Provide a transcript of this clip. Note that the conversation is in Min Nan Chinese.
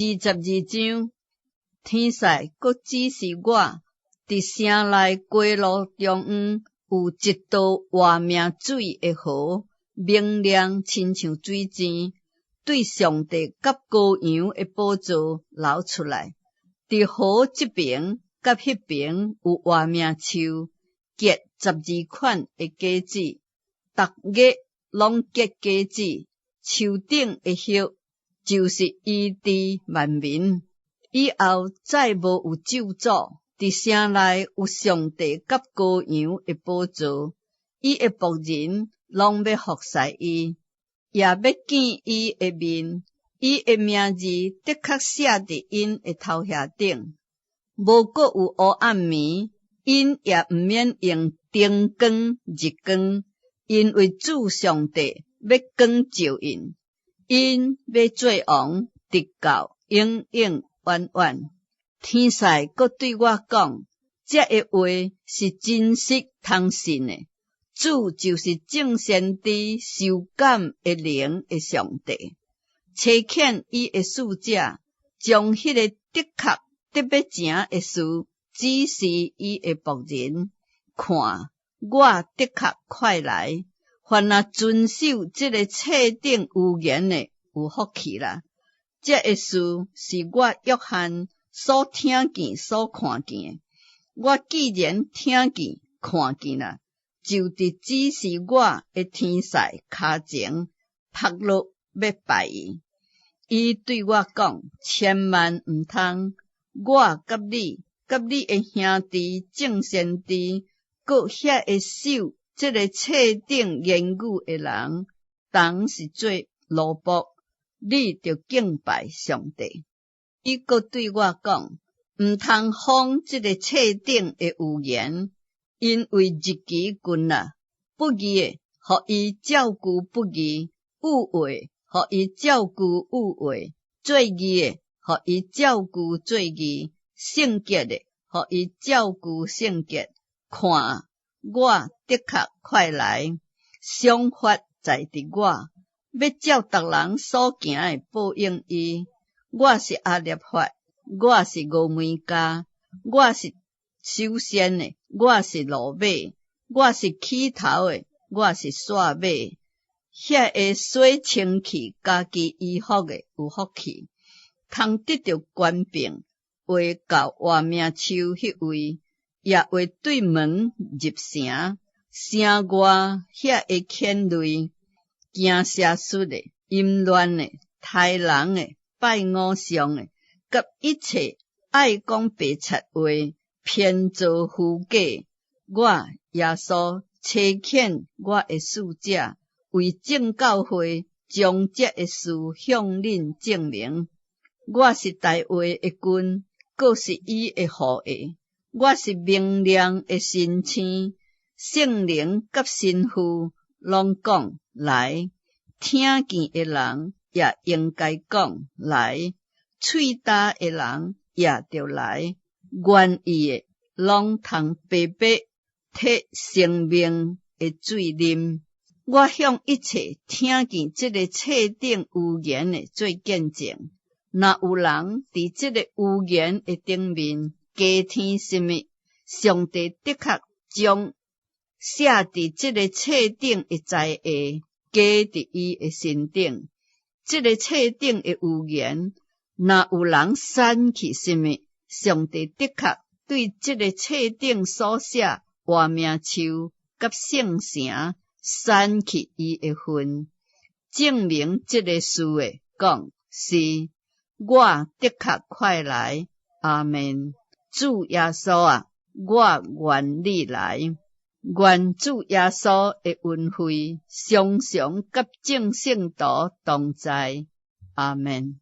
22章，天使閣指示我，佇城內街路中央有一道活命水的河，明亮親像水井，對上帝佮羔羊的寶座流出來。佇河這爿佮彼爿有活命樹，結12款的果子，逐月攏結果子。樹頂的葉就是醫治萬民。以後再無有咒詛，佇城內有上帝佮羔羊的寶座，伊的僕人攏欲服侍伊，也欲見伊的面，伊的名字的確寫佇𪜶的頭額頂。無閣有黑暗暝，𪜶也毋免用燈光、日光，因為主上帝欲光照𪜶，𪜶欲做王，直到永永遠遠。天使閣對我講：這个話是真實通信的。主就是眾先知受感的靈的上帝，差遣伊的使者，將彼个的確得欲成的事指示伊的僕人。看，我的確快來，凡若遵守這个冊頂預言的，有福氣啦。這个事是我約翰所聽見、所看見的。我既然聽見、看見啦，就佇指示我的天使跤前仆落欲拜伊。伊對我講：千萬毋通！我佮你、佮你的兄弟眾先知，閣遐會守這个冊頂言語的人，同是做奴僕。你著敬拜上帝。伊閣對我講：毋通封這个冊頂的預言，因為日期近啦。不義的，予伊照舊不義；有話，予伊照舊有話；做義的，予伊照舊做義；聖潔的，予伊照舊聖潔。看，我的確快來，賞罰在佇我，欲照逐人所行的報應伊。我是阿勒法，我是俄梅戛，我是首先的，我是落尾，我是起頭的，我是煞尾。遐會洗清氣家己衣服的有福氣，通得著權柄，會到活命樹彼位，也會對門入城。城外遐會犬類，行邪術的、淫亂的、刣人的、拜偶像的，佮一切愛講白賊話、編造虛假。我耶穌差遣我的使者，為眾教會將這个事向恁證明。我是大衛的根，閣是伊的後裔。我是明亮的晨星，聖靈佮新婦攏講來，聽見的人也應該講來，喙焦的人也著來，願意的攏通白白提生命的水啉。我向一切聽見這个冊頂預言的做見證。若有人佇這个預言的頂面加添什物，上帝的確將寫佇這个冊頂的災禍加佇伊的身頂。這个冊頂的預言，若有人刪去什物，上帝的確對這个冊頂所寫活命樹佮聖城刪去伊的份。證明這个事的講是，我的確快來。阿們。主耶穌啊，我願你來。願主耶穌的恩惠常常佮眾聖徒同在。阿們。